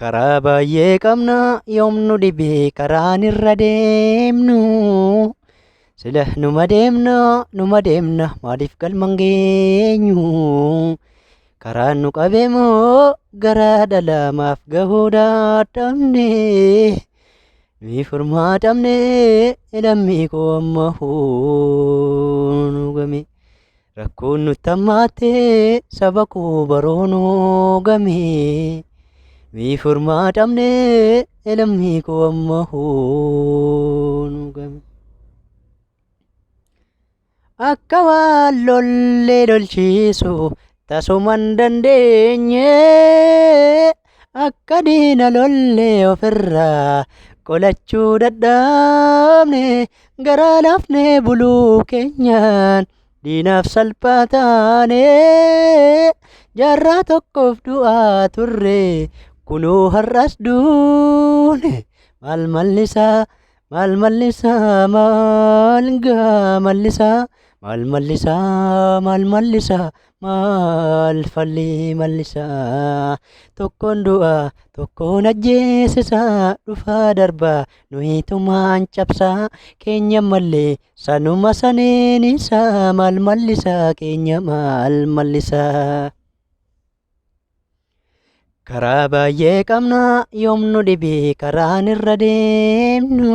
Karaa baay'ee qabna yoom nu dhibee karaan irra deemnu. Sila numa deemna numa deemna maaliif galma hin geenyu. Karaan nu qabee moo gara dhala maaf gahuu dadhabne. Nuyi furmaatamne lammii koo amma nu game. Rakkoon nutti hammaatte saba koo baroonuu game. Nuyi furmaatamne lammii koo amma nu game. Akka waan lollee lolchiisu tasuma hin dandeenye. Akka diina lollee ofirraa qolachuu dadhabne garaa laafnee buluu keenyaan diinaaf salphaa taane jaarraa tokkoof du'aa turre kunoo har'as duune maal mallisaa maal mallisaa maal gaa mallisaa maal mallisaa maal mallisaa maal falli mallisaa tokkoon du'a tokkoon ajjeesisaa dhufaa darbaa nuyi tumaan cabsaa keenya mallee sanuma saneen isaa maal mallisaa keenya maal mallisaa. Karaa baay'ee qabna yoom nu dhibee karaan irra deemnu.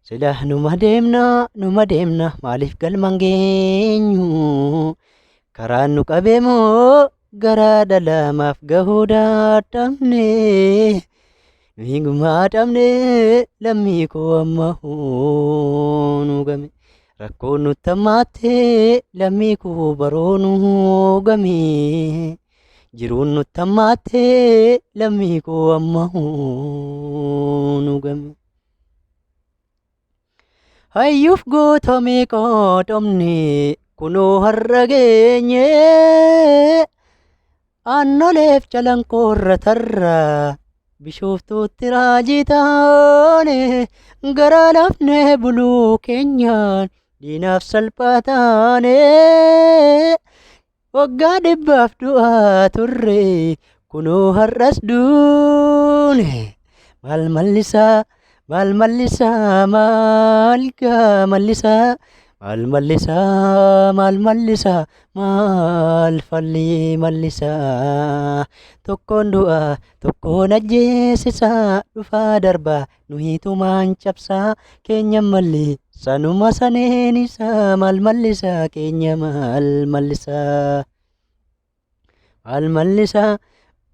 Sila numa deemna numa deemna maaliif galma hin geenyu. Karaan nu qabee moo gara dhala maaf gahuu dadhabne. Nuyi gumaadhamne lammii koo amma nu game. Rakkoon nutti hammaatte lammii koo baroonuu game. Jiruun nutti hammaatte lammii koo amma nu game. Hayyuuf goota meeqa dhabne kunoo har'a geenye. Aannoleef calanqoorra tarra bishooftuutti raajii taane garaa laafnee buluu keenyaan diinaaf salphaa taane. Waggaa dhibbaaf du'aa turre kunoo har'as duune maal mallisaa maal mallisaa maal gaa mallisaa maal mallisaa maal mallisaa maal falli mallisaa tokkoon du'a tokkoon ajjeesisaa dhufaa darbaa nuyi tumaan cabsaa keenya malli sanuma saneen isaa maal mallisaa keenya maal mallisaa maal mallisaa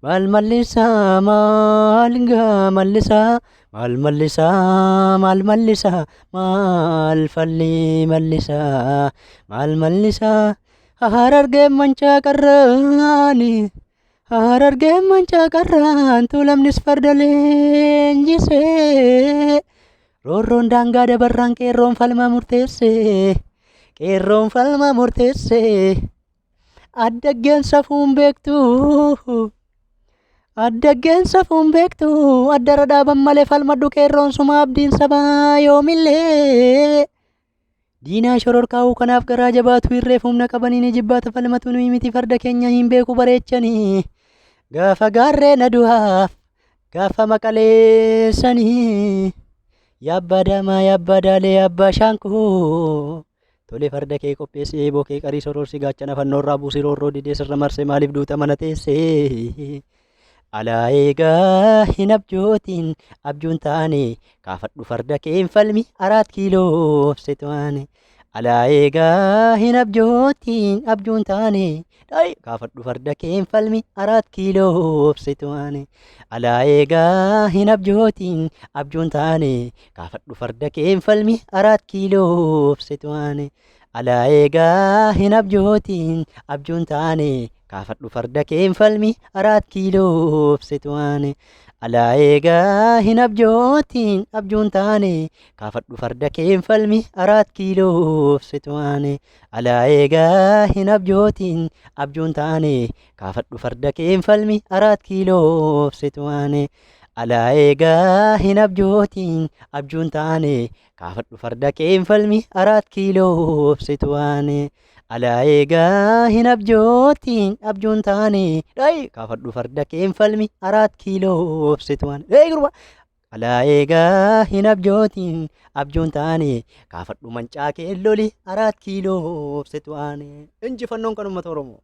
maal mallisaa maal gaa mallisaa maal mallisaa maal mallisaa maal falli mallisaa maal mallisaa Harargeen mancaa qarraani Harargeen mancaa qarraan tuulamnis farda leenjisee roorroon daangaa dabarraan qeerroon falma murteesse qeerroon falma murteesse addaggeen safuun beektu addaggeen safuun beektu addara dhaaban malee falmadhu qeerroon suma abdiin sabaa yoomillee diinaa shororkaa'uu kanaaf garaa jabaatu irreef humna qabanii ni jibbaata falmatu nuyi miti farda keenya hin beeku bareechanii gaafa gaarreen aduhaaf gaafa maqaleessanii yaabbaa daamaa yaabbaa daalee yaabbaa shaankoo tole farda kee qopheessi eeboo kee qarii sororsi gaachana fannoorraa buusi roorroo didee sirra marsee maaliif duuta mana teessee alaa eegaa hin abjootiin abjuun taane kaafadhu farda kee hin falmi 4 kiiloo obsituwaane alaa eegaa hin abjootiin abjuun taane dhayi kaafadhu farda kee hin falmi 4 kiiloo obsituwaane alaa eegaa hin abjootiin abjuun taane kaafadhu farda kee hin falmi 4 kiiloo obsituwaane alaa eegaa hin abjootiin abjuun taane kaafadhu farda kee hin falmi 4 kiiloo obsituwaane alaa eegaa hin abjootiin abjuun taane kaafadhu farda kee hin falmi 4 kiiloo obsituwaane alaa eegaa hin abjootiin abjuun taane kaafadhu farda kee hin falmi 4 kiiloo obsituwaane. Alaa eegaa hin abjootiin abjuun taane kaafadhu farda kee hin falmi araat kiiloo obsitu waane. Alaa eegaa hin abjootiin abjuun taane dhayi kaafadhu farda kee hin falmi araat kiiloo obsitu waane. Dhayi gurba. Alaa eegaa hin abjootiin abjuun taane kaafadhu mancaa kee loli araat kiiloo obsitu waane. Injifannoon kan uummata Oromoo.